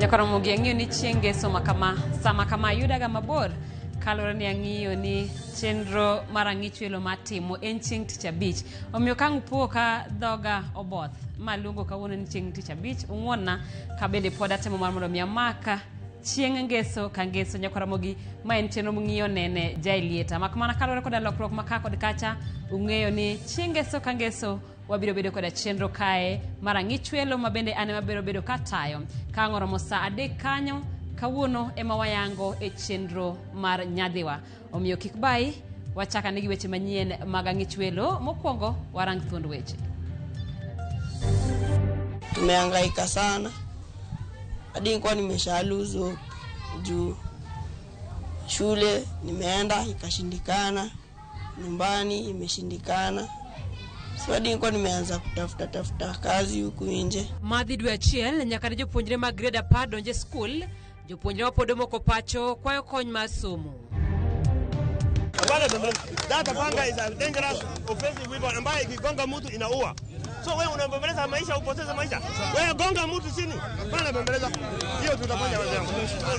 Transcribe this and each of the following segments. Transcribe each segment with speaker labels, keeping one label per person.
Speaker 1: Nyakoromogi ang'iyo ni chieng' ngeso ma kama, sama kama yudaga mabor kaluwore ni ang'iyo ni chenro mar ang'ich welo matimo en chieng' tich abich. Omiyo ka ang' upo ka dhoga oboth ma luongo kawuono ni chieng' tich abich, ung'wonna ka bende pod atemo mar mondo mi amaka chieng' ngeso ka ngeso. Nyakoromogi ma en chenro mung'iyo nene jaelieta. Mak mana kaluwore koda lokruok ma ka kod kacha, ung'eyo ni chieng' ngeso ka ngeso wabiro bedo koda chenro kae mar ang'ich welo ma bende an ema biro bedo katayo. Ka ang' oromo saa adek kanyo, kawuono ema wayango e chenro mar nyadhiwa. Omiyo kik bayi, wachak ane gi weche manyien mag ang'ich welo. Mokwongo warang thuond weche.
Speaker 2: Tumehangaika sana hadi nilikuwa nimesha lose hope juu shule nimeenda ikashindikana, nyumbani imeshindikana, so hadi nilikuwa nimeanza kutafuta tafuta kazi huku nje.
Speaker 1: Madhi dwe achiel nyaka ne jopuonjre mag grade 10 donje skul, jopuonjre ma pod omoko pacho kwayo kony mar somo.
Speaker 3: That panga is a dangerous offensive weapon ambayo ikigonga mtu inaua. So wewe unabembeleza maisha, upoteze maisha. Wewe gonga mtu chini. Hapana bembeleza. Hiyo tutafanya wenzangu.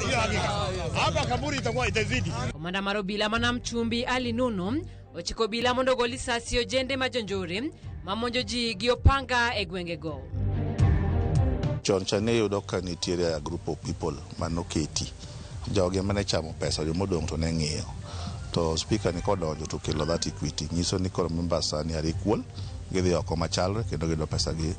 Speaker 3: Hiyo hakika. Hapa kaburi itakuwa itazidi.
Speaker 1: Komanda mar obila ma Nam Chumbi Ali Nuno ochiko obila mondo ogo lisasi ojende ma jonjore mamonjo ji gi opanga e gwengego.
Speaker 4: Chon cha ne iyudo ka nitiere a group of people manoketi. Jogi ema ne chamo pesa, jomodong' to ne ng'iyo. To speaker ni kodonjo to kelo that equity. Nyiso ni koro members sani are equal, gidhi oko machalre kendo giyudo pesa gi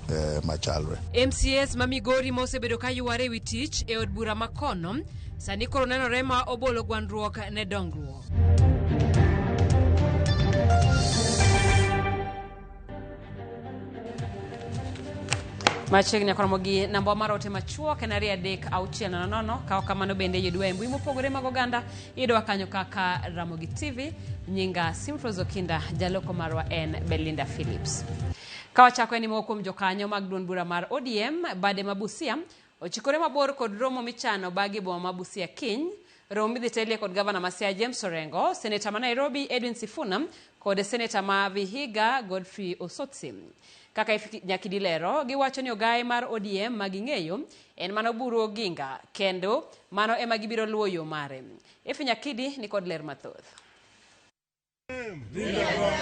Speaker 4: machalre.
Speaker 1: MCAs ma Migori ma osebedo ka yware ewi tich e od bura ma kono sani koro nenore ma obolo gwandruok ne dongruok. Machiegni akoromo gi namba mar ote machuok en 23600. Ka ok kamano bende yudwa e mbui mopogore mag oganda, iyudowa kanyo kaka Ramogi TV. Nyinga Simfros Okinda, jaloko marwa en Belinda Phillips. Ka wachako en ni moko kuom jokanyo mag duond bura mar ODM bade ma Busia ochikore mabor kod romo michano bagi boma ma Busia kiny. Romo midhi telie kod gavana ma Siaya James Orengo, seneta ma Nairobi Edwin Sifuna kod seneta ma Vihiga Godfrey Osotsi. Kaka Nyakidi lero, giwacho ni ogaye mar ODM ma ging'eyo en mana Oburu Oginga kendo mano ema gibiro luwo yo mare. Efi Nyakidi ni kod ler mathoth.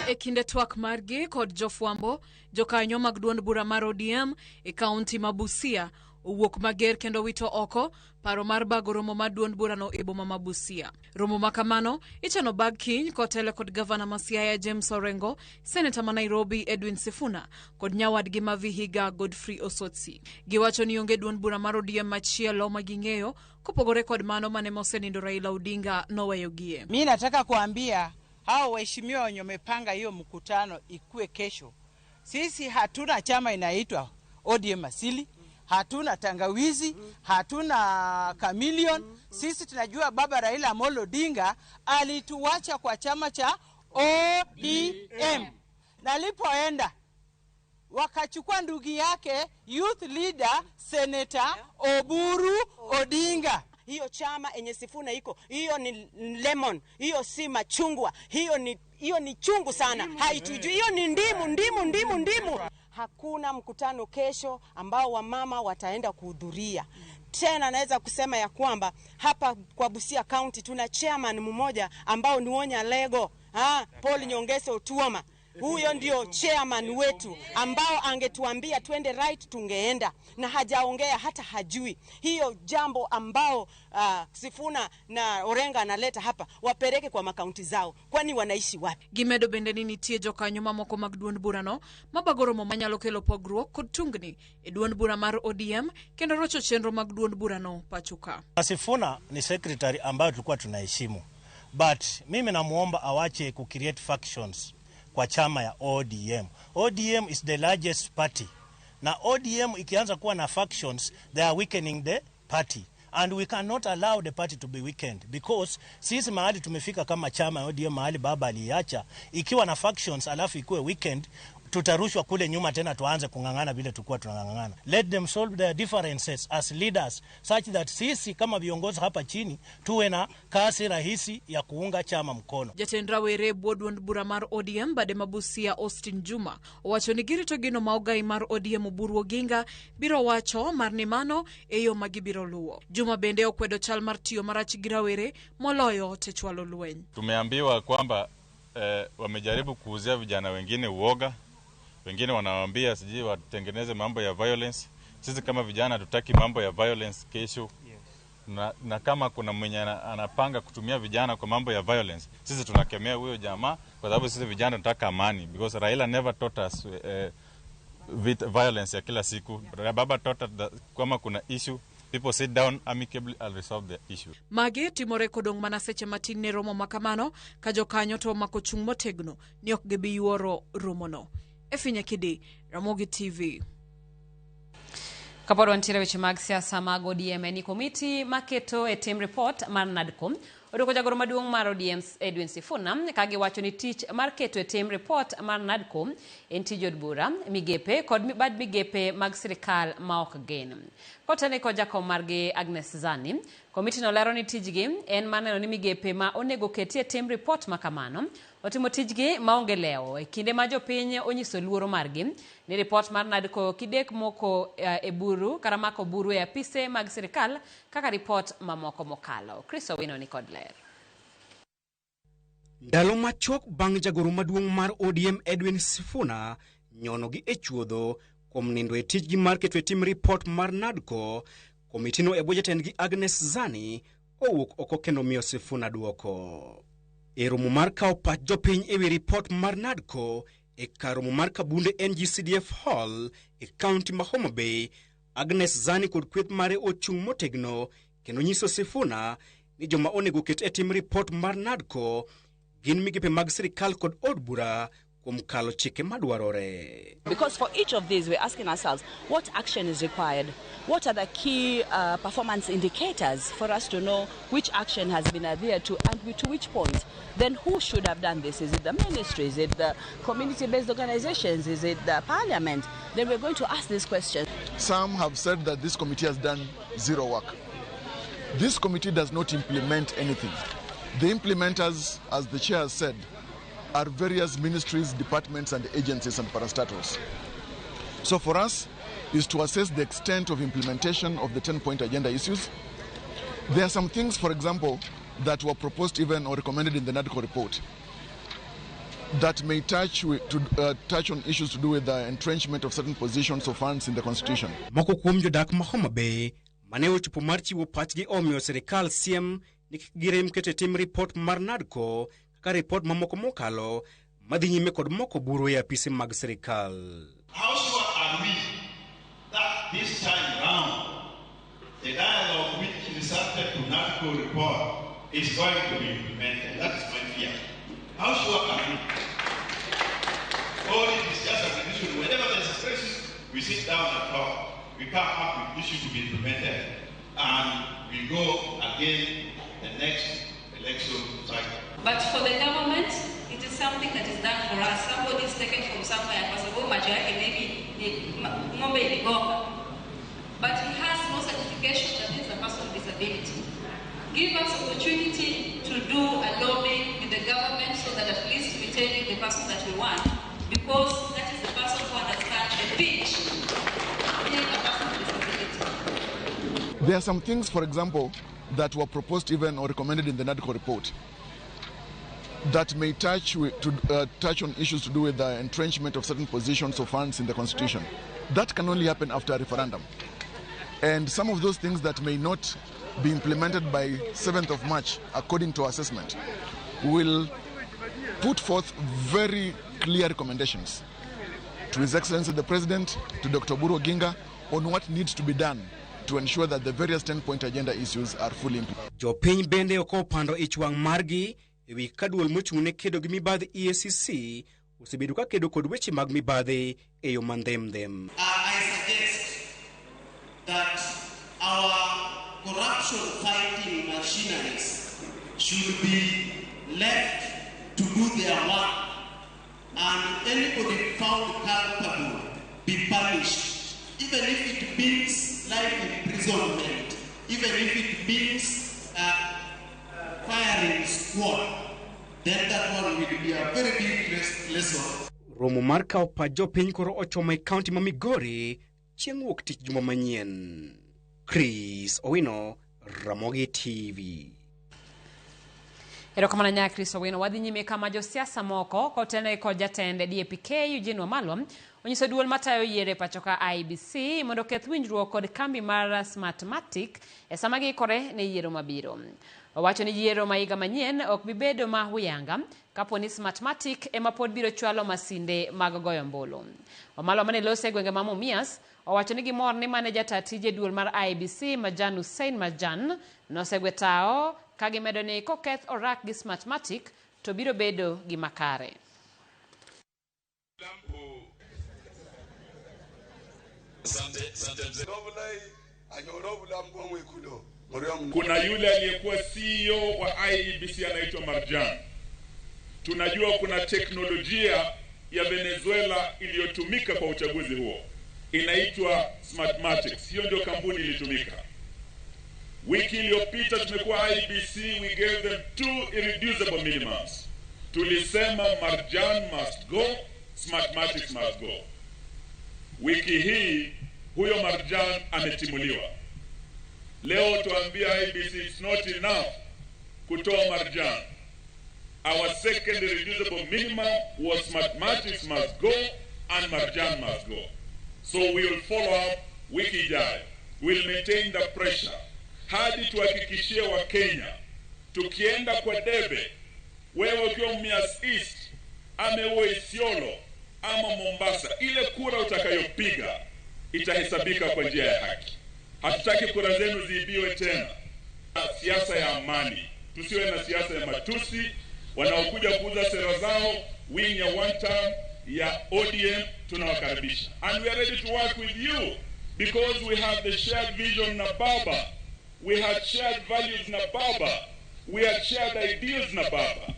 Speaker 5: E kinde twak margi kod jofwambo, jokanyo mag duond bura mar ODM e kaunti ma Busia owuok mager kendo wito oko paro mar bago romo mar duond burano e boma ma Busia. Romo ma kamano ichano bag kiny kotele kod gavana ma Siaya James Orengo, seneta ma Nairobi Edwin Sifuna kod nyawadgi ma Vihiga Godfrey Osotsi. Giwacho ni onge duond bura mar ODM machielo ma ging'eyo kopogore kod mano mane mosenindo Raila Odinga noweyogie.
Speaker 6: Mi nataka kuambia hao waheshimiwa wenye wamepanga hiyo mkutano ikue kesho, sisi hatuna chama inaitwa ODM asili, hatuna tangawizi, hatuna chameleon. Sisi tunajua baba Raila Amolo Odinga alituacha kwa chama cha ODM, na alipoenda wakachukua ndugu yake youth leader Senator Oburu Odinga.
Speaker 7: Hiyo chama enye Sifuna iko hiyo ni lemon, hiyo si machungwa, hiyo ni chungu sana, haitujui. Hiyo ni ndimu, ndimu, ndimu, ndimu. Hakuna mkutano kesho ambao wamama wataenda kuhudhuria. Tena naweza kusema ya kwamba hapa kwa Busia County tuna chairman mmoja ambao ni Wonya Lego, Paul Nyongesa Otuoma. Huyo ndio chairman wetu ambao angetuambia twende right tungeenda, na hajaongea hata hajui. Hiyo jambo ambao Sifuna na Orenga analeta hapa wapeleke kwa makaunti zao, kwani wanaishi wapi?
Speaker 5: Gimedo bende ni nitie jokanyo mamoko mag duond burano mabago romo manyalo kelo pogruok kod tungni e duond bura mar ODM kendo rocho chenro mag duond burano pacho ka.
Speaker 8: Sifuna ni secretary ambayo tulikuwa tunaheshimu, but mimi namuomba awache ku create factions kwa chama ya ODM. ODM is the largest party. Na ODM ikianza kuwa na factions, they are weakening the party. And we cannot allow the party to be weakened because sisi mahali tumefika kama chama ya ODM, mahali baba aliacha, ikiwa na factions alafu ikuwe weakened, Tutarushwa kule nyuma tena tuanze kung'ang'ana vile tulikuwa tunang'ang'ana. Let them solve their differences as leaders such that sisi kama viongozi hapa chini tuwe na kasi rahisi ya kuunga chama mkono.
Speaker 5: Jatend rawere e bwo duond bura mar ODM bade ma Busia Austin Juma owacho ni girito gino ma ogai mar ODM Oburu Oginga biro wacho mar ni mano e yo ma gibiro luwo. Juma bende okwedo chal mar tiyo marach gi rawere moloyo te chwalo lweny.
Speaker 9: Tumeambiwa kwamba wamejaribu kuuzia vijana wengine uoga, wengine wanawaambia sijui watengeneze mambo ya violence. Sisi kama vijana hatutaki mambo ya violence kesho. Na kama kuna mwenye anapanga kutumia vijana kwa mambo ya violence, sisi tunakemea huyo jamaa, kwa sababu sisi vijana tunataka amani, because Raila never taught us violence ya kila siku. Baba taught us that kama kuna issue, people sit down amicably and resolve the issue.
Speaker 5: Magi timore kodong' mana seche matin ne romo ma kamano ka jokanyo to omako chung' motegno ni ok gibi yuoro romono. Effie Nyakidi, Ramogi TV.
Speaker 1: Kapod wantiere weche mag siasa mag ODM en ni komiti maketo e tim report mar NADCO odwoko jagoro maduong' mar ODM Edwin Sifuna ka giwacho ni tich mar keto e tim report mar NADCO en tij od bura, migepe kod bad migepe mag sirikal ma ok gen. Kotene kod jakom margi Agnes Zani, komiti no lero ni tijgi en mar neno ni migepe ma onego ketie tim report ma kamano otimo tijgi maonge lewo e kinde ma jopiny onyiso luoro margi ni report mar NADCO kidek moko e buru kata mako buru e apise mag sirikal kaka report mamoko mokalo. Chris Owino ni kod ler.
Speaker 10: Ndalo machuok bang' jagoro maduong' mar ODM Edwin Sifuna nyono gi e chuodho kuom nindo e tijgi mar keto e tim report mar NADCO, komitino e bwo jatendgi Agnes Zani owuok oko kendo miyo Sifuna duoko. E romo mar kawo pach jopiny e wi ripot mar NADCO e kar romo mar Kabunde NGCDF Hall e kaunti ma Homa Bay, Agnes Zani kod kweth mare ochung' motegno kendo nyiso Sifuna ni joma onego ket e tim ripot mar NADCO gin migepe mag sirikal kod od bura kuom kalo chike madwarore.
Speaker 11: Because for each of these, we're asking ourselves, what action is required? What are the key performance indicators for us to know which action has been adhered to and to which point? Then who should have done this? Is it the ministry? Is it the community-based organizations? Is it the parliament? Then we're going to ask this question.
Speaker 12: Some have said that this committee has done zero work. This committee does not implement anything. The implementers, as the chair has said, are various ministries, departments, and agencies and parastatals. So for us, is to assess the extent of implementation of the 10-point agenda issues. There are some things, for example, that were proposed even or recommended in the NADCO report that may touch on issues to do with the entrenchment of certain positions of funds in the Constitution.
Speaker 10: Moko kuom jodak ma Homa Bay mane ochopo mar chiwo pachgi omiyo sirikal siem ni kik girem keto e tim ripot mar NADCO kaka ripot mamoko mokalo madhi nyime kod moko buru e apise mag sirikal.
Speaker 13: How sure are we that this time round the dialogue which resulted to NADCO report is going to be implemented? That is my fear. How sure are we? Or it is just an issue. Whenever there is a crisis, we sit down and talk. We come up with issues to be implemented, and we go again the next election cycle.
Speaker 14: But for the government, it is something that is done for us. Somebody is taken from somewhere, kwa sababu macho yake maybe ni ng'ombe iligonga. But he has no certification that is a person with disability. Give us opportunity to do a lobbying with the government so that at least we tell you the person that we want, because that is the person who understands the pitch, being a person with disability.
Speaker 12: There are some things, for example, that were proposed even or recommended in the NADCO report that may touch on issues to do with the entrenchment of certain positions of funds in the Constitution. That can only happen after a referendum. And some of those things that may not be implemented by 7th of March, according to our assessment, will put forth very clear recommendations to His Excellency the President, to Dr. Oburu Oginga, on what needs to be done to ensure that the various 10-point agenda issues are fully implemented.
Speaker 10: Jopiny bende ok opando ich wang' margi e wi ka duol mochung' ne kedo gi mibadhi EACC osebedo ka kedo kod weche mag mibadhi e yo mandhemdhem.
Speaker 15: I suggest that our corruption fighting machineries should be left to do their work And anybody found culpable be punished, even if it means life imprisonment, even if it means firing squad, then that one will be a very big lesson.
Speaker 10: Romo mar kawo pach jopiny koro ochomo e kaunti ma Migori chieng' wuok tich juma manyien. Chris Owino, Ramogi TV.
Speaker 1: Erokamano nya Chris Owino. Wadhi nyime kama josiasa moko kotenore kod jatend DAP-K Eugene Wamalwa onyiso duol matayo yiero e pacho ka IEBC mondo oketh winjruok kod kambi mar Smartmatic e sama giikore ne yiero mabiro. Owacho ni yiero ma higa manyien ok bi bedo ma huyanga kapo ni Smartmatic ema pod biro chwalo masinde mag goyo ombulu. Wamalwa mane loso e gwenge ma Mumias owacho ni gimor ni mane jata tije duol mar IEBC Marjan Hussein Marjan nosegwe tao ka gimedo ni koketh orak gi Smartmatic to biro bedo gima kare.
Speaker 16: Kuna yule aliyekuwa CEO wa IEBC anaitwa Marjan. Tunajua kuna teknolojia ya Venezuela iliyotumika kwa uchaguzi huo, inaitwa Smartmatic. Hiyo ndio kampuni ilitumika. Wiki iliyopita tumekuwa IEBC, we gave them 2 irreducible minimums. Tulisema Marjan must go, Smartmatic must go. Wiki hii huyo Marjan ametimuliwa. Leo tuambia IEBC it's not enough kutoa Marjan. Our second irreducible minimum was Smartmatic must go and Marjan must go. So we will follow up wiki ijayo. We'll maintain the pressure hadi tuhakikishie wa Kenya tukienda kwa debe, wewe ukiwa Mumias East ama uwe Isiolo ama Mombasa, ile kura utakayopiga itahesabika kwa njia ya haki. Hatutaki kura zenu ziibiwe tena. Siasa ya amani, tusiwe na siasa ya matusi. Wanaokuja kuuza sera zao wing ya one term ya ODM tunawakaribisha, and we are ready to work with you because we have the shared vision na baba, we have shared values na baba, we have shared ideals na baba.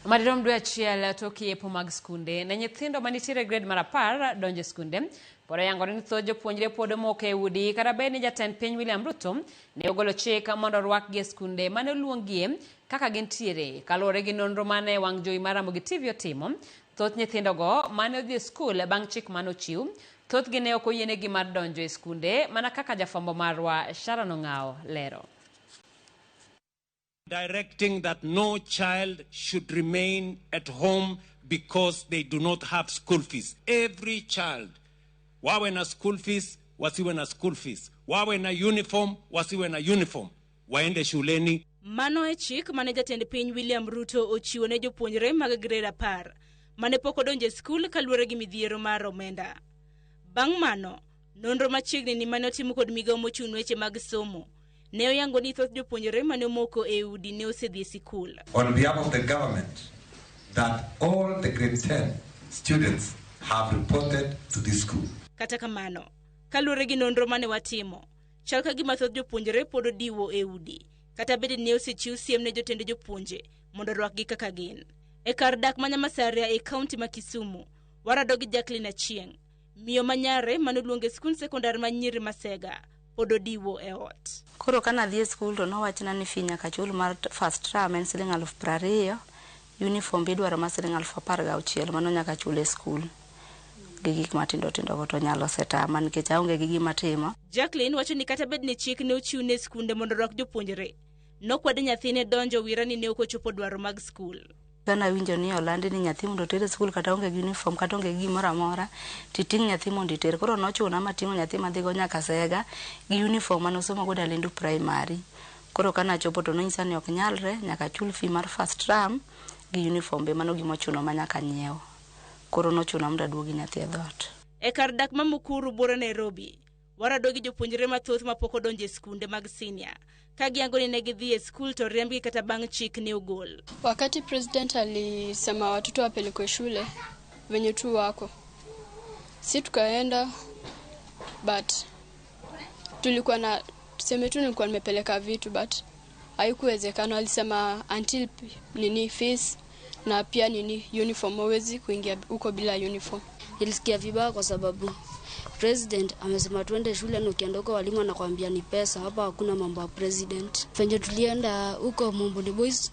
Speaker 1: Madirom dwe achiel tok yepo mag skunde ne nyithindo manitiere grade mar 10 donjo e skunde. Pod oyangore ni thoth jopuonjre pod omoko e udi kata bed ni jatend piny William Ruto ne ogolo chik mondo orwakgi e skunde mane oluongie kaka gintiere. Kaluwore gi nonro mane wang' jowi mar Ramogi TV otimo, thoth nyithindogo mane odhi e skul bang' chik mane ochiw, thothgi ne ok oyienegi mar donjo e skunde mana kaka jafwambo marwa Sharon Ong'ao lero.
Speaker 17: Directing that no child should remain at home because they do not have school fees. Every child, wawe na school fees, wasiwe na school fees, wawe na uniform, wasiwe na uniform, waende shuleni.
Speaker 18: Mano e chik mane jatend piny William Ruto ochiwo ne jopuonjre mag grade 10 mane pok odonjo e skul kaluwore gi midhiero mar omenda. Bang' mano, nonro machiegni ni mane otim kod migawo mochung' weche mag somo ne oyango ni thoth jopuonjre mane omoko e udi ne osedhi e sikul.
Speaker 19: On behalf of the government, that all the grade 10 students have reported to this school.
Speaker 18: Kata kamano, kaluwore gi nonro mane watimo, chal ka gima thoth jopuonjre pod odiwo e udi, kata bed ni osechiw siem ne jotend jopuonje mondo orwakgi kaka gin. E kar dak ma Nyamasaria e kaunti ma Kisumu, warado gi Jacqueline Achieng', miyo ma nyare mane oluongo e skund sekondar ma Nyiri Masega, pod odiwo e ot.
Speaker 20: Koro kana adhi e skul to nowachna ni fee nyaka chul mar first term en siling 20,000, uniform idwaro mar siling 16,000, mano nyaka chul e skul. Gi gik matindo tindo go to nyalo setama nikech aonge gi gima timo.
Speaker 18: Jacqueline wacho ni kata bed ni chik ne ochiw ne skunde mondo orwak jopuonjre, nokwad nyathine donjo wira ni ne ok ochopo dwaro mag skul.
Speaker 20: Kana winjo ni olandi ni nyathi mondo oter e skul kata onge gi uniform kata onge gi gimoro amora, titing' nyathi mondo iter. Koro nochuna mating'o nyathi madhigo nyaka Sega gi uniform mane osomo godo Alendu Primary. Koro kana chopo to nonyisa ni ok nyalre, nyaka chul fee mar first term gi uniform be, mano gima ochuno ma nyaka nyiew. Koro nochuna mondo aduogi nyathi e dhoot.
Speaker 18: E kar dak ma Mukuru buore Nairobi, warado gi jopuonjre mathoth mapok odonjo e skunde mag senior, ka giyango ni ne gidhi e skul to riembgi kata bang' chik ne ogol.
Speaker 21: Wakati president alisema watoto wapelekwe shule venye tu wako, si tukaenda, but tulikuwa na tuseme tu nilikuwa nimepeleka vitu, but haikuwezekana. Alisema until nini fees Na pia nini, uniform, huwezi kuingia huko bila uniform.
Speaker 2: Nilisikia vibaya kwa sababu president amesema tuende shule, na ukienda huko walimu anakuambia ni pesa. Hapa hakuna mambo ya president. Venye tulienda huko Mumbuni Boys,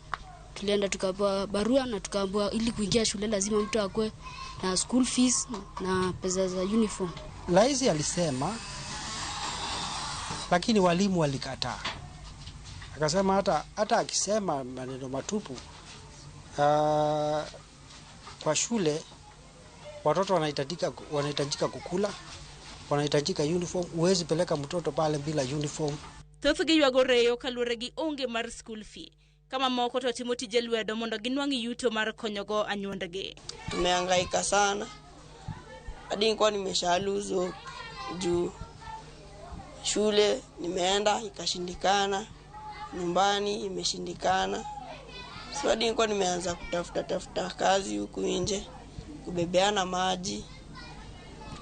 Speaker 2: tulienda tukapewa barua na tukaambiwa ili kuingia shule lazima mtu akue na school fees na pesa za uniform.
Speaker 22: Rais alisema, lakini walimu walikataa. Akasema hata akisema maneno matupu, kwa shule watoto wanahitajika kukula, wanahitajika uniform. Huwezi peleka mtoto pale bila uniform.
Speaker 18: Thothgi ywago reyo kaluwore gi onge mar school fee. Kama moko to timo tije lwedo mondo ginwang' yuto mar konyogo anyuondgi.
Speaker 23: Tumehangaika sana hadi nilikuwa nimesha lose hope juu shule nimeenda ikashindikana, nyumbani imeshindikana. So hadi nilikuwa nimeanza kutafuta tafuta kazi huku nje, kubebeana maji,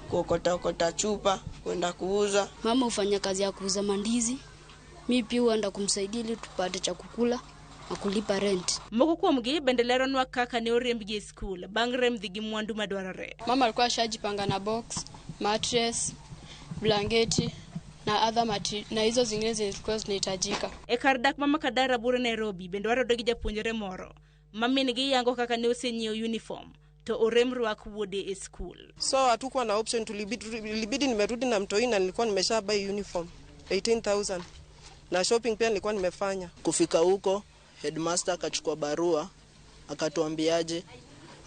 Speaker 23: kuokota okota chupa, kwenda kuuza.
Speaker 2: Mama hufanya kazi ya kuuza mandizi, mi pia huenda kumsaidia ili tupate cha kukula na kulipa rent.
Speaker 18: Moko kuomgi bende leronwa kaka ne oriembgi e skul bang' rem dhi gi mwandu madwarore.
Speaker 21: Mama alikuwa ashajipanga na box, mattress, blanketi na other na hizo zingine zilikuwa zinahitajika.
Speaker 18: E kar dak ma Makadara Bure Nairobi bende warodo gi japuonjre moro ma min gi yango kaka ne osenyiewo uniform to orem rwak wuode e skul.
Speaker 24: So hatukuwa na option, tulibidi nimerudi na mtoi na nilikuwa nimesha buy uniform 18,000 na shopping pia nilikuwa nimefanya.
Speaker 23: Kufika huko headmaster akachukua barua akatuambiaje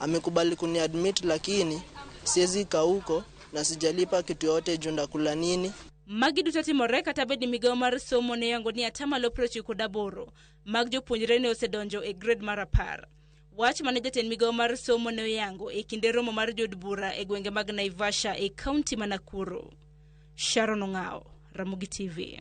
Speaker 23: amekubali kuniadmit, lakini siwezi kaa huko na sijalipa kitu yote juu ndakula nini.
Speaker 18: Magi duto timore kata bed ni migawo mar somo ne yango ni atamalo 98 mag jopuonjre ne osedonjo e grade mar 10. Wach mane jatend migawo mar somo ne oyango e kinde romo mar jood bura e gwenge mag Naivasha e kaunti ma Nakuru. Sharon Ong'ao, Ramogi TV.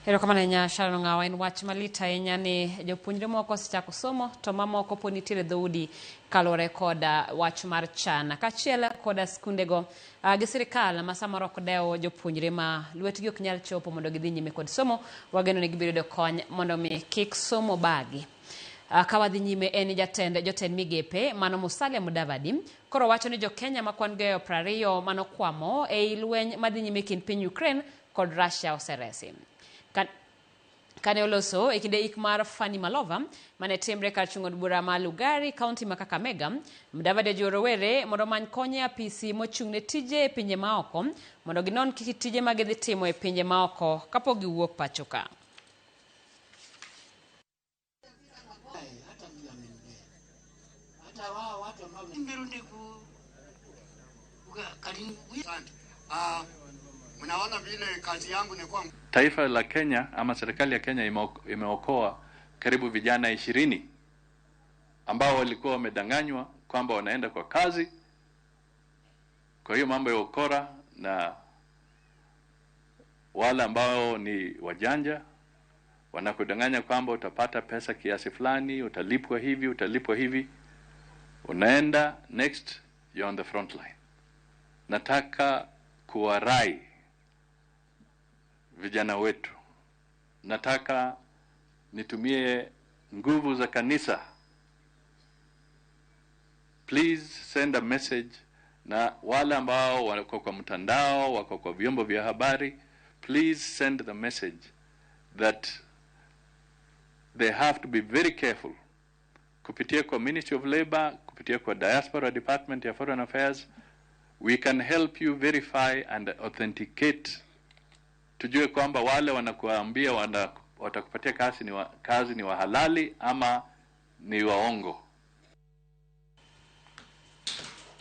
Speaker 1: Erokamano ahinya Sharon Ong'ao, en wach malit ahinya ni jopuonjre moko osechako somo to mamoko pod nitiere dhoudi kaluwore koda wach mar chan kaachiel koda skundego gi sirikal ma samoro ok dewo jopuonjre ma lwetgi ok nyal chopo mondo gidhi nyime kod somo. Wageno ni gibiro yudo kony mondo mi kik somo bagi. Ka wadhi nyime en jotend migepe mano Musalia Mudavadi koro wacho ni jo-Kenya ma kwan gi 20 manokwamo ei lweny madhi nyime kind piny Ukraine kod Russia oseresi. Kane oloso e kinde ik mar Fanny Malova mane timre kar chung' od bura ma Lugari, kaunti ma Kakamega, Mudavadi ojiwo rowere mondo omany kony e apisi mochung' ne tije e pinje maoko mondo ginon kit tije ma gidhi timo e pinje maoko kapok giwuok pacho ka.
Speaker 25: Taifa la Kenya ama serikali ya Kenya imeokoa karibu vijana 20 ambao walikuwa wamedanganywa kwamba wanaenda kwa kazi. Kwa hiyo mambo ya ukora na wale ambao ni wajanja wanakudanganya kwamba utapata pesa kiasi fulani, utalipwa hivi, utalipwa hivi. Unaenda next, you're on the front line. Nataka kuwarai vijana wetu. Nataka nitumie nguvu za kanisa. Please send a message na wale ambao wako kwa mtandao, wako kwa vyombo vya habari, please send the message that they have to be very careful. Kupitia kwa Ministry of Labor, kupitia kwa Diaspora Department ya Foreign Affairs, we can help you verify and authenticate. Tujue kwamba wale wanakuambia watakupatia kazi ni wahalali ama ni waongo.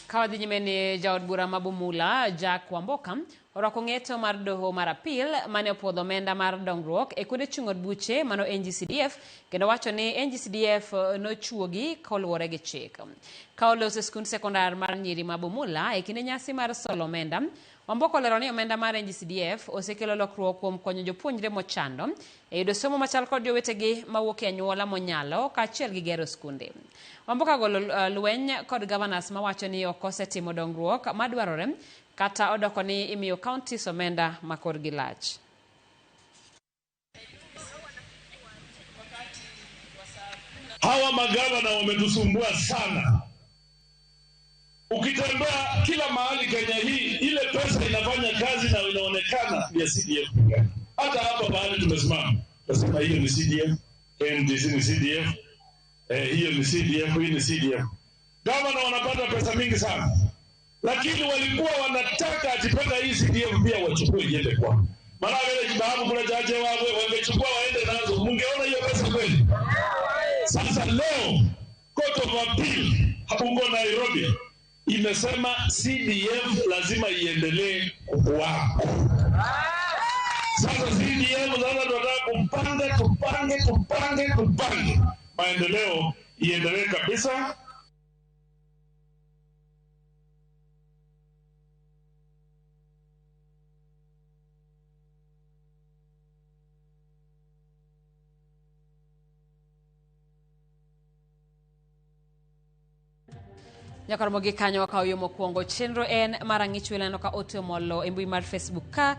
Speaker 1: Kawadhi nyime ni jaod bura ma Bumula Jack Wamboka orwako ng'eto mar doho mar apil mane opuodho omenda mar dongruok e kuonde chung' od buche mano NGCDF kendo wacho ni NGCDF nochuogi koluwore gi chik. Ka oloso e skund sekondar mar nyiri ma Bumula e kinde nyasi mar solo omenda, Wamboka olero ni omenda mar NGCDF osekelo lokruok kuom konyo jopuonjre mochando e yudo somo machal kod jowetegi mawuok e anyuola monyalo kaachiel gi gero skunde. Wamboka golo lweny kod governors mawacho ni ok osetimo dongruok madwarore kata odoko ni imiyo counties omenda ma korgi lach.
Speaker 26: Hawa
Speaker 3: magavana wametusumbua sana. Ukitembea kila mahali Kenya hii, ile pesa inafanya kazi na inaonekana ya CDF. Hata hapa mahali tumesimama, tunasema hiyo ni CDF, KMTC ni CDF, hiyo ni CDF, hii ni CDF. Gavana wanapata pesa mingi sana, lakini walikuwa wanataka atipata hii CDF pia wachukue iende kwao. Maana vile babu kuna jaje wao wangechukua waende nazo, mungeona hiyo pesa kweli? Sasa leo Court of Appeal huko Nairobi imesema CDF lazima iendelee kuwako. Sasa CDF sasa tunataka kupange maendeleo iendelee kabisa.
Speaker 1: Nyakoromo gi kanyo wakawo yo mokwongo. Chenro en mar ang'ich welo aneno ka ote molo e mbui mar Facebook ka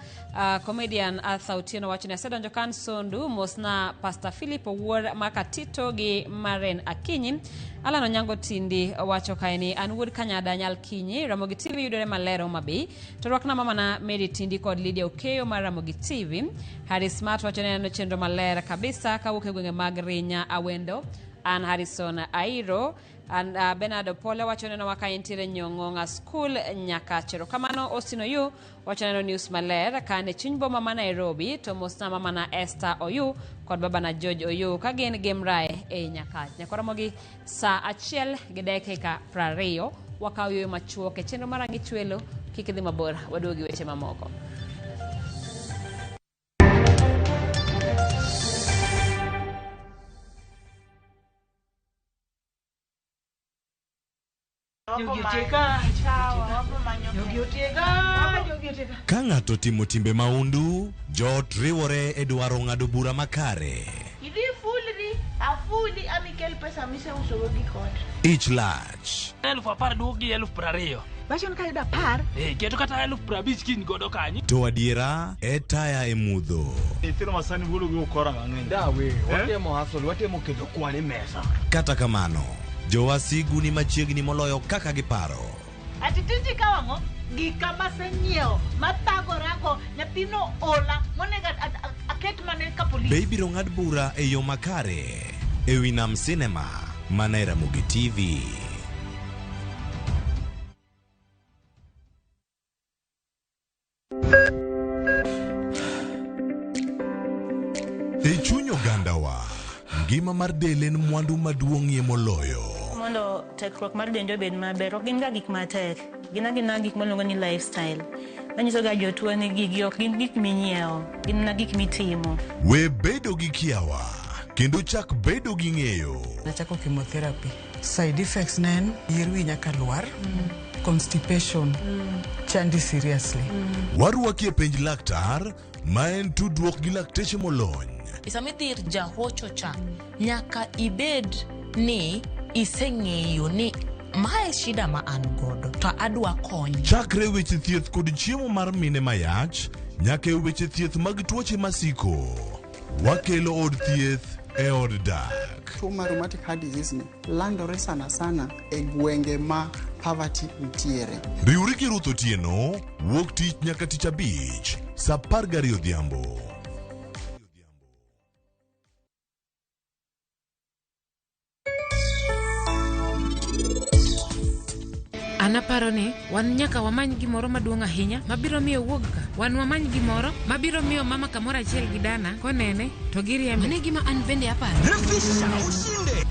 Speaker 1: comedian Arthur Otieno wacho ni asedonjo kan Sondu mosna Pastor Philip Owuor Makatito gi Maren Akinyi. Alan Onyango Tindi wacho kae ni an wuod Kanyada Nyal Kinyi, Ramogi TV yudore maler Homa Bay. To rwakna mamana Mary Tindi kod Lydia Okeyo mar Ramogi TV. Harry Smart wacho ni aneno chenro maler kabisa kawuok e gwenge mag Rinya Awendo. An Harrison Airo. An Bernard Opole wacho neno waka entiere Nyong'ong'a School Nyakachero. Kamano Austin Oyu wacho neno news maler kane chuny boma ma Nairobi to mosna mama na Esther Oyu kod baba na George Oyu ka gin Gemrae e Nyakach. Nyakoromogi saa 1:20 wakawo yo machuok e chenro mar Ang'ich Welo. Kik idhi mabor, waduogi weche mamoko.
Speaker 4: Ka ng'ato timo timbe maundu, joot riwore e dwaro ng'ado bura makare.
Speaker 6: Idhi fulri, afuli amikel pesa miseusogo gi kot.
Speaker 4: Ich lach.
Speaker 7: 10,000 duok gi 20,000.
Speaker 6: Bachon ka yudo 10.
Speaker 7: Keto kata 50,000 kiny godo kanyo.
Speaker 4: To adiera e taya e mudho.
Speaker 8: Nyithindo ma sani golo gi ukora mang'eny.
Speaker 26: Dawe, watemo hustle, watemo keto kwan e mesa.
Speaker 4: Kata kamano, jowasigu ni machiegni moloyo kaka giparo.
Speaker 6: Ati tiji kawang'o gika masenyiewo mathagorako nyathino ola monego aket mane ka polis.
Speaker 4: Be ibiro ng'ad bura e yo makare e wi Nam Cinema mana e Ramogi TV. E chuny ogandawa, ngima mar del en mwandu maduong'ie moloyo.
Speaker 27: Mondo tekruok mar dendi obed maber, ok gin ga gik matek, gin agina gik miluongo ni lifestyle. Manyiso ga jotuo ni gigi ok gin gik minyiewo, gin mana gik mitimo.
Speaker 4: We bedo gi kiawa, kendo chak bedo gi ng'eyo.
Speaker 28: Nachako chemotherapy. Side effects ne en yier wi nyaka lwar, constipation, chandi seriously.
Speaker 4: Warwaki e penj laktar, ma en tudruok gi lakteche molony.
Speaker 29: Sama idhi ir jahocho cha, nyaka ibed ni iseng'eyo ni mae shida ma an godo to adwa kony.
Speaker 4: Chakre weche thieth kod chiemo mar mine mayach, nyaka e weche thieth mag tuoche masiko. Wakelo od thieth e od dak.
Speaker 30: Tuo mar rheumatic heart disease ni landore sana sana e gwenge ma poverty nitiere.
Speaker 4: Riwri gi Ruth Otieno, wuok tich nyaka tich abich, saa 12 odhiambo.
Speaker 31: An aparo ni wan nyaka wamany gimoro maduong' ahinya mabiro miyo wuog ka. Wan wamany gimoro mabiro miyo mama kamoro achiel gi dana konene to giriembe.
Speaker 32: Mano e gima an bende aparo.
Speaker 33: Refisha ushinde.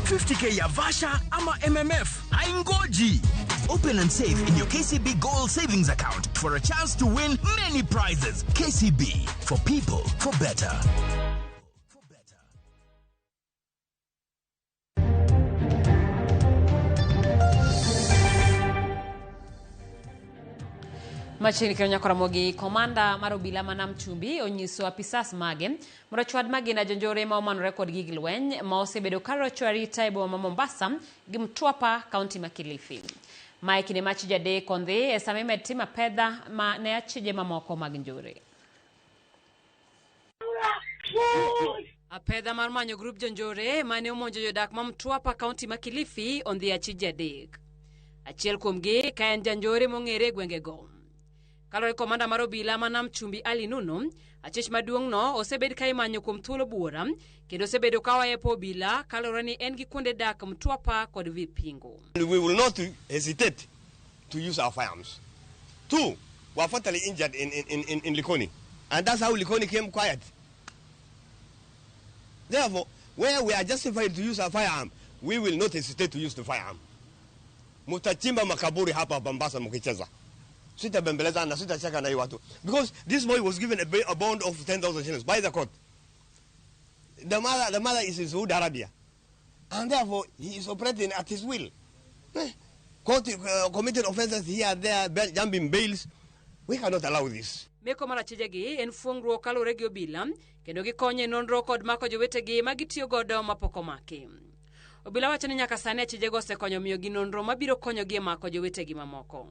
Speaker 34: $50K ya Vasha ama MMF haingoji. Open and save in your KCB Gold Savings Account for a chance to win many prizes. KCB, for people, for better.
Speaker 1: Machiegni kendo nyakoromogi komanda mar obila ma Nam Chumbi onyiso apisas mage mondo ochwad magina jonjore ma omanore kod gig lweny ma osebedo ka rocho arita e boma ma Mombasa gi Mtwapa, kaunti ma Kilifi. Ma e kinde ma achije adek ondhi e sama imed tim apedha ma ne achije mamoko mag njore. Apedha mar manyo grup jonjore mane omonjo jodak ma Mtwapa kaunti ma Kilifi ondhi achije adek. Achiel kuomgi ka en janjore mong'ere e gwengego. Kaluwore gi komanda mar obila ma Nam Chumbi Ali Nuno, achich maduong'no osebed ka imanyo kuom thuolo buora kendo osebedo ka oepo obila kaluwore ni en gi kuonde dak Mtwapa kod Vipingo.
Speaker 5: We will not hesitate to use our firearms. Two were fatally injured in Likoni. And that's how Likoni came quiet. Therefore, where we are justified to use a firearm, we will not hesitate to use the firearm. Mutachimba makaburi hapa Mombasa mkicheza. Sitabembeleza na sitacheka na hii watu. Because this boy was given a bond of 10,000 shillings by the court. The mother is in Saudi Arabia. And therefore, he is operating at his will. Court committed offenses here, there, jumping bails. We cannot allow this.
Speaker 1: Meko mar achijegi en fuong'ruok kaluwore gi obila kendo gikonyo e nonro kod mako jowetegi ma gitiyo godo mapok omaki. Obila wacho ni nyaka sani achijego osekonyo miyogi nonro mabiro konyogi e mako jowetegi mamoko.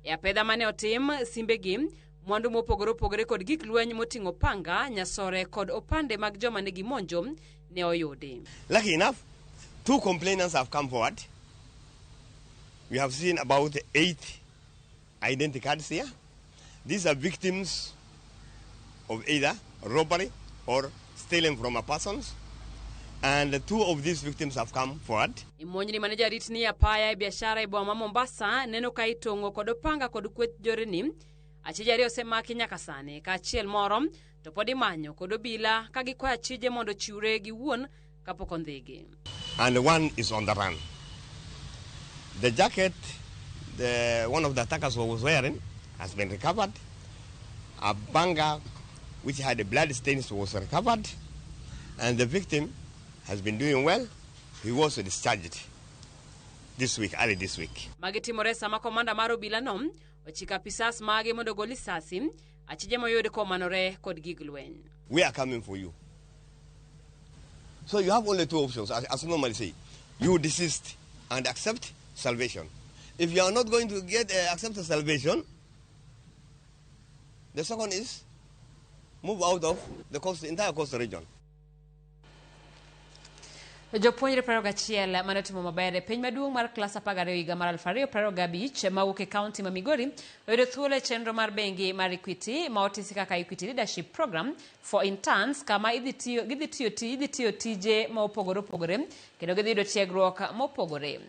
Speaker 1: E apedha mane otim, simbegi, mwandu mopogore opogore kod gik lweny moting'o panga, nyasore kod opande mag joma ne gimonjo ne oyudi.
Speaker 5: Lucky enough, two complainants have come forward. We have seen about 8 identity cards here. These are victims of either robbery or stealing from a persons. And 2 of these victims have come forward.
Speaker 1: Imonjni mane jarit ni apaya e biashara e boma ma Mombasa neno ka itong'o kod opanga kod kweth joreni. Achije ariyo osemaki nyaka sani, ka achiel moro to pod imanyo kod obila ka gikwayo achije mondo ochiwre giwuon kapok ondhigi.
Speaker 5: And one is on the run. The jacket one of the attackers was wearing has been recovered. A banga which had blood stains was recovered. And the victim has been doing well. He was discharged this week, early this week.
Speaker 1: Magi timore sama komanda mar obila no ochiko apisas mage mondo ogol lisasi achije moyud komanore kod gig lweny.
Speaker 5: We are coming for you. So you have only 2 options, as normally say. You desist and accept salvation. If you are not going to get accept salvation, the second is move out of the coast, entire coastal region.
Speaker 1: Jopuonjre 21 mane otimo maber e piny maduong' mar klas 12 higa mar 2025 mawuok e kaunti ma Migori oyudo thuolo e chenro mar bengi mar Equity ma otisi kaka Equity Leadership Program for Interns, kama idhi tiyo tije ma opogore opogore kendo gidhi yudo tiegruok mopogore.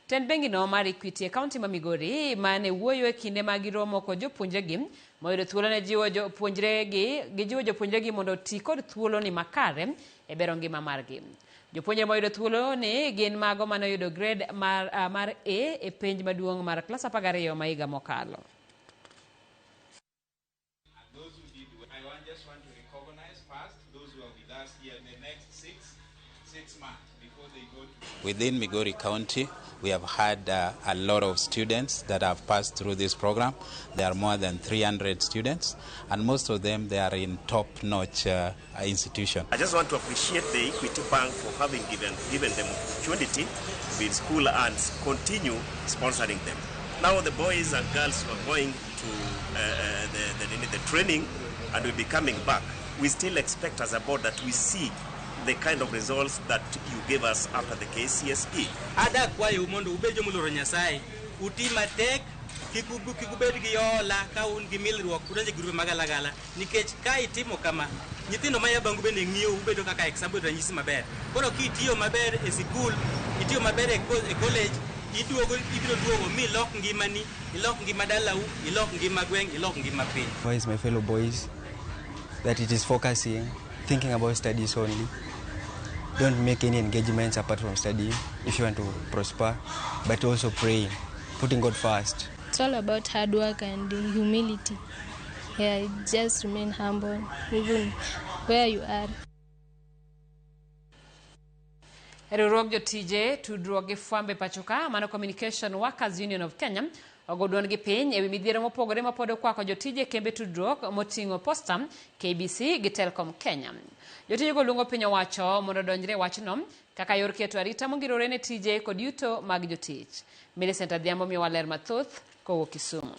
Speaker 1: Tend bengino mar Equity e kaunti ma Migori mane wuoyo e kinde ma giromo kod jopuonjregi moyudo thuolo ne jiwo jopuonjregi mondo oti kod thuoloni makare e bero ngima margi. Jopuonjre moyudo thuolo ni gin mago mane oyudo grade mar A e penj maduong' mar klas 12 ma higa mokalo.
Speaker 9: And those who did well, I just want to recognize first those who are with us here in the next six months before they go to.
Speaker 10: Within Migori County, we have had a lot of students that have passed through this program. There are more than 300 students, and most of them, they are in top-notch institution.
Speaker 11: I just want to appreciate the Equity Bank for having given them opportunity to be in school and continue sponsoring them. Now the boys and girls who are going to the training and will be coming back, we still expect as a board that we see the kind of results that you gave us after the KCSE.
Speaker 12: Ada kwayo mondo ubed jomoluoro Nyasaye, uti matek, kik ubed gi ola ka un gi milruok udonje grube magalagala, nikech ka itimo kama, nyithindo maya bangu bende ng'iyo ubedo kaka example ranyisi maber. Koro kitiyo maber e sikul, itiyo maber e college, ibiro duogo mi lok ngimani, ilok ngima dalau, ilok ngima gweng', ilok ngima piny.
Speaker 13: Advise my fellow boys that it is focusing, thinking about studies only. Don't make any engagements apart from studying if you want to prosper, but also praying, putting God first.
Speaker 14: It's all about hard work and humility. Yeah, just remain humble, even where you are.
Speaker 1: Riwruog jotije tudruok gi fwambe pachoka mano Communication Workers Union of Kenya ogo duond gi piny ewi midhiero mopogore mapod okwako jotije kembe tudruok moting'o Posta, KBC gi Telcom Kenya. Jotijego luongo piny owacho mondo odonjre e wachno kaka yor keto arita mongirore ne tije kod yuto mag jotich. Millicent Adhiambo miyowa ler mathoth kowuok Kisumu.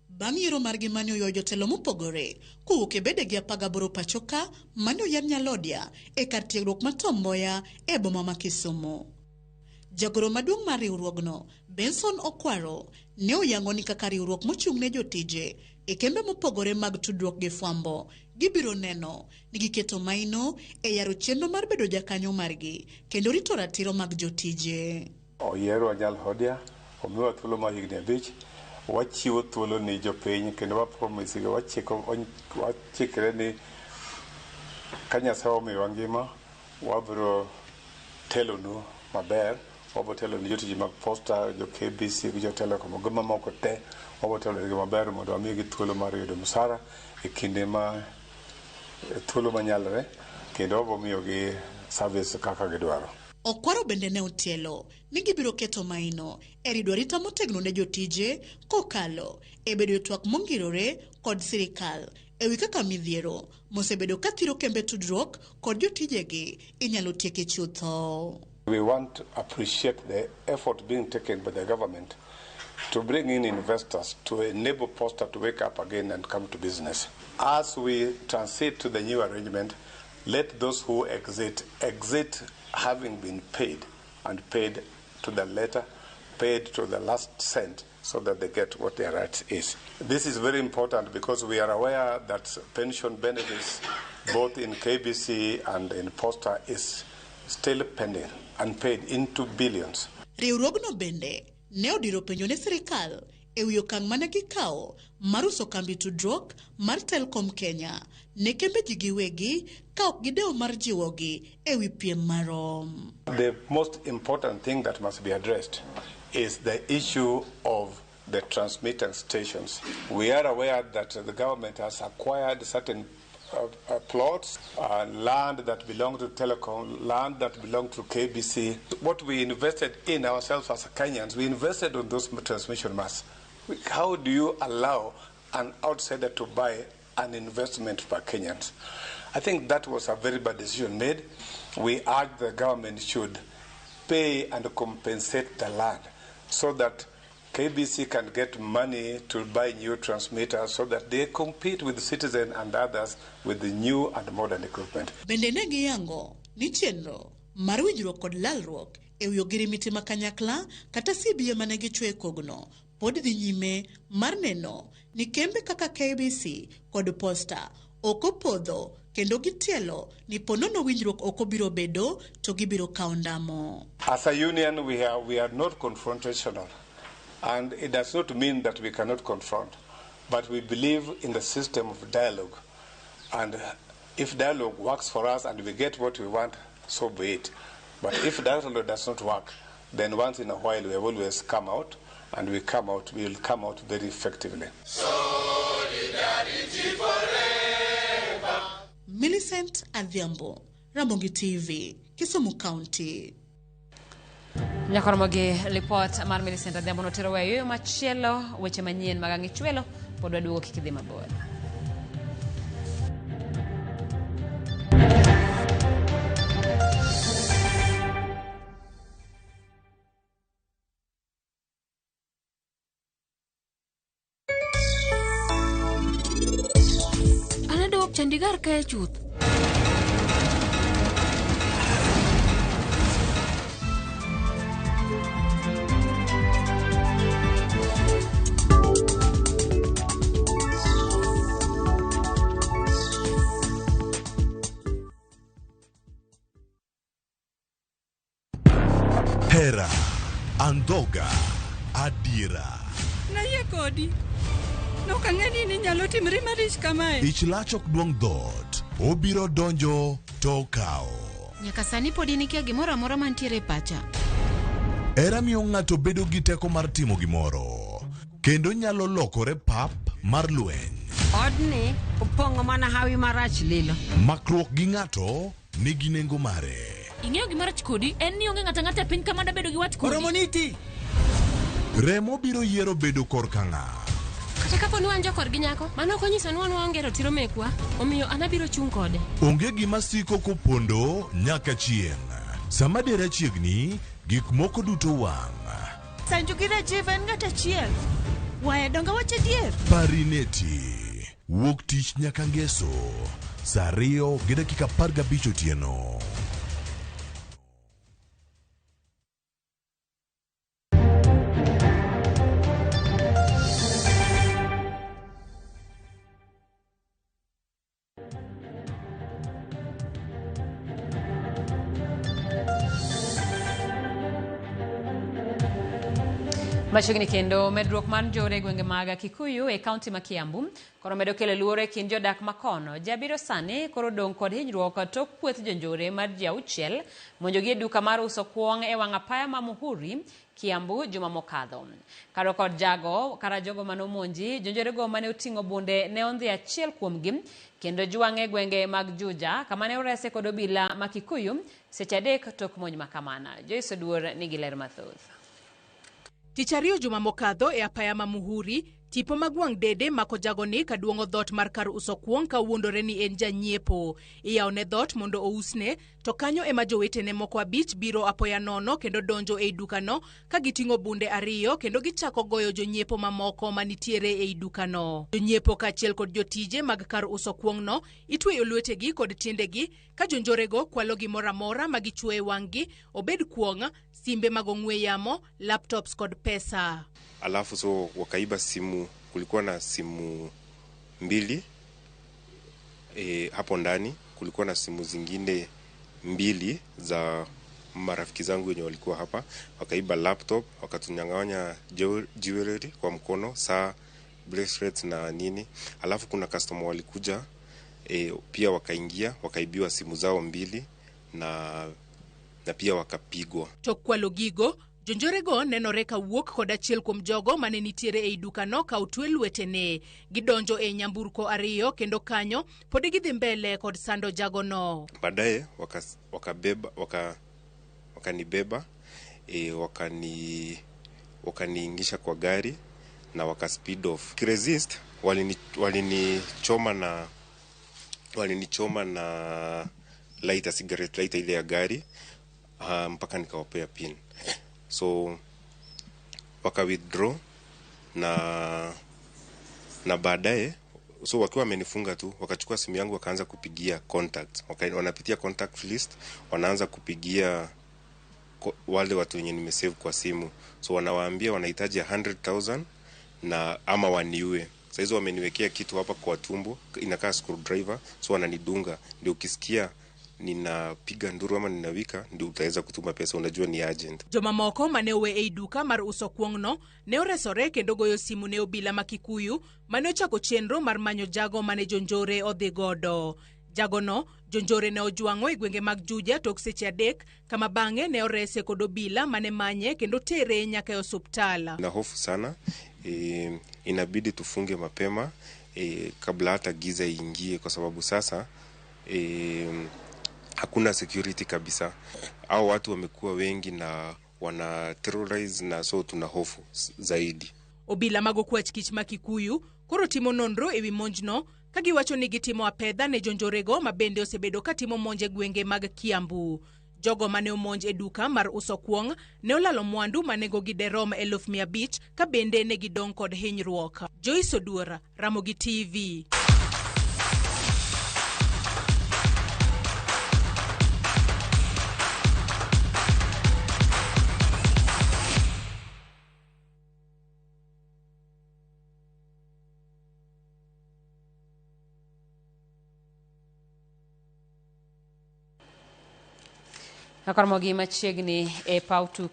Speaker 2: Bang' yiero margi mane oywayo jotelo mopogore kowuok e bedegi 18 pachoka mane oyier Nyalodia e kar tiegruok ma Tom Mboya e boma ma Kisumu. Jagoro maduong' mar riwruogno, Benson Okwaro, ne oyango ni kaka riwruok mochung' ne jotije e kembe mopogore mag tudruok gi fwambo, gibiro neno ni giketo maino e yaro chenro mar bedo jakanyo margi kendo rito ratiro mag jotije.
Speaker 3: Oyierwa Nyalhodia, omiwa thuolo mar higni 5, wachiwo thuolo ni jopiny kendo wa promise gi wachiko wachikre ni ka Nyasaye omiyowa ngima wabiro telonu maber, wabiro telo ni jotich mag Posta, jo KBC gi jo Telecom gi mamoko te, wabiro telo negi maber mondo wamigi thuolo mar yudo msara e kinde ma thuolo manyalore kendo wabiro miyogi service kaka gidwaro.
Speaker 2: Okwaro bende ne otielo ni gibiro keto maino e rido arita motegno ne jotije kokalo e bedo e twak mongirore kod sirikal e wi kaka midhiero mosebedo ka thiro kembe tudruok kod jotijegi inyalo tieki chutho.
Speaker 3: We want to appreciate the effort being taken by the government to bring in investors to enable Posta to wake up again and come to business. As we transit to the new arrangement, let those who exit, exit having been paid and paid to the letter, paid to the last cent, so that they get what their right is. This is very important because we are aware that pension benefits both in KBC and in Posta is still pending and paid into billions.
Speaker 2: Riwruogno bende ne odiro penjo ne sirikal e wi okang' mane gikawo mar uso kambi tudruok mar Telcom Kenya ne kembe ji giwegi ka ok gidewo mar jiwogi e wi piem marom.
Speaker 3: The most important thing that must be addressed is the issue of the transmitter stations. We are aware that the government has acquired certain plots, land that belong to Telecom, land that belong to KBC. What we invested in ourselves as Kenyans, we invested on those transmission masts. How do you allow an outsider to buy an investment by Kenyans? I think that was a very bad decision made. We urge the government should pay and compensate the land so that KBC can get money to buy new transmitters so that they compete with Citizen and others with the new and modern equipment.
Speaker 2: Bende ne giyango ni chenro mar winjruok kod lalruok e wi ogirimiti ma kanyakla kata CBA mane gichwe e kogno pod dhi nyime mar neno ni kembe kaka KBC kod Posta ok opodho kendo gitielo ni ponono winjruok ok obiro bedo to gibiro kawo ndamo.
Speaker 3: As a union, we are not confrontational. And it does not mean that we cannot confront, but we believe in the system of dialogue. And if dialogue works for us and we get what we want, so be it. But if dialogue does not work, then once in a while we have always come out, and we come out, we will come out very effectively.
Speaker 2: Solidarity forever. Millicent Adhiambo, Ramogi TV, Kisumu County.
Speaker 1: Nyakoromo gi lipot mar Millicent Adhiambo notero weyo yo machielo weche manyien mag ang'ichwelo pod waduogo kik idhi mabor.
Speaker 15: An adwok Chandigarh kae chuth.
Speaker 4: Hera, andhoga, adiera.
Speaker 16: Nayie kodi. Nok ang'e ni ninyalo timri marich kamae.
Speaker 4: Ich lach ok duong' dhoot, obiro donjo to okawo.
Speaker 31: Nyaka sani pod in ikia gimoro amora mantiere e pacha.
Speaker 4: Hera miyo ng'ato bedo gi teko mar timo gimoro, kendo nyalo lokore pap mar lweny.
Speaker 17: Odni opong'o mana hawi marach lilo.
Speaker 4: Makruok gi ng'ato nigi nengo mare.
Speaker 15: Ing'eyo gima rach kodi en ni onge ng'ato ang'ata e piny ka mada bedo gi wat kodi.
Speaker 4: Remo biro yiero bedo korka ng'a.
Speaker 15: Kata kapo ni wan jokorgi nyako, mano ok onyiso ni wan waonge ratiro mekwa, omiyo an abiro chung' kode.
Speaker 4: Onge gima siko kopondo nyaka chieng'. Sama dera chiegni, gik moko duto wang'.
Speaker 16: Sanju gi Rajiv en ng'at achiel. Waya donge awach adier?
Speaker 4: Parineti. Wuok tich nyaka ngeso. Saa 2:15 otieno.
Speaker 1: Machiegni kendo medruok mar njore e gwenge mag Kikuyu e kaunti ma Kiambu koro medo kelo luoro e kind jodak ma kono. Ji abiriyo sani koro odong' kod hinyruok tok kweth jonjore mar ji auchiel monjogi e duka mar uso kuong' e wang' apaya ma Muhuri, Kiambu juma mokadho. Karo kod jago, kara jogo mane omonji, jonjorego mane oting'o bunde ne ondhi achiel kuomgi kendo jwang'e e gwenge mag Juja kama ne orese kod obila ma Kikuyu seche 3 tok monj makamana. Joyce Oduor nigi ler mathoth.
Speaker 6: Tich ariyo juma mokadho e apaya ma Muhuri, tipo mag wang' dede mako jagoni kaduong'o dhoot mar kar uso kuong' ka wuondore ni en janyiepo. Iyawone dhoot mondo ousne, to kanyo ema jowetene moko 5 biro apoya nono kendo donjo ei dukano ka giting'o bunde 2 kendo gichako goyo jonyiepo mamoko manitiere ei dukano. Jonyiepo kaachiel kod jotije mag kar uso kuong'no itweyo lwetegi kod tiendegi ka jonjorego kwalo gimoro amora ma gichwoyo e wang'gi, obed kuong', simbe mag ong'we yamo, laptops kod pesa.
Speaker 7: Alafu so wakaiba simu, kulikuwa na simu 2 hapo ndani, kulikuwa na simu zingine 2 za marafiki zangu wenye walikuwa hapa, wakaiba laptop, wakatunyang'anya jewelry kwa mkono, saa, bracelets na nini. Alafu kuna customer walikuja pia wakaingia, wakaibiwa simu zao 2 na pia wakapigwa.
Speaker 6: Tok kwalo gigo, jonjorego nenore ka wuok kod achiel kuom jogo mane nitiere ei dukano ka otwe lwetene. Gidonjo e nyamburko 2 kendo kanyo pod gidhi mbele kod sando jagono.
Speaker 7: Baadaye wakanibeba, wakaniingisha kwa gari na waka speed off. Kiresist, walinichoma na lighter, cigarette lighter ile ya gari, mpaka nikawapea pin. So waka withdraw na baadaye so wakiwa wamenifunga tu wakachukua simu yangu wakaanza kupigia contacts. Wanapitia contact list, wanaanza kupigia wale watu wenye nimesave kwa simu. So wanawaambia wanahitaji 100,000 na ama waniue. Sasa hizo wameniwekea kitu hapa kwa tumbo, inakaa screwdriver, so wananidunga. Ndio ukisikia ninapiga nduru ama ninawika ndio utaweza kutuma pesa, unajua ni agent.
Speaker 6: Jomamoko mane owe ei duka mar uso kuong'no ne oresore kendo goyo simu ne obila ma Kikuyu mane ochako chenro mar manyo jago mane jonjore odhi godo. Jagono jonjore ne ojwang'o e gwenge mag Juja tok seche 3 kama bang'e ne orese kod obila mane manye kendo tere nyaka e osuptal.
Speaker 7: Na hofu sana, inabidi tufunge mapema kabla hata giza iingie kwa sababu sasa hakuna security kabisa. Hao watu wamekuwa wengi na wana terrorize na so tuna hofu zaidi.
Speaker 6: Obila mag okwach kich ma Kikuyu koro timo nonro ewi monjno ka giwacho ni gitimo apedha ne jonjorego ma bende osebedo katimo monj e gwenge mag Kiambu. Jogo mane omonj e duka mar uso kuong' ne olalo mwandu manengogi derom 500,000 ka bende ne gidong' kod hinyruok. Joyce Oduor, Ramogi TV.
Speaker 1: Akoromogi machiegni e paw tuke.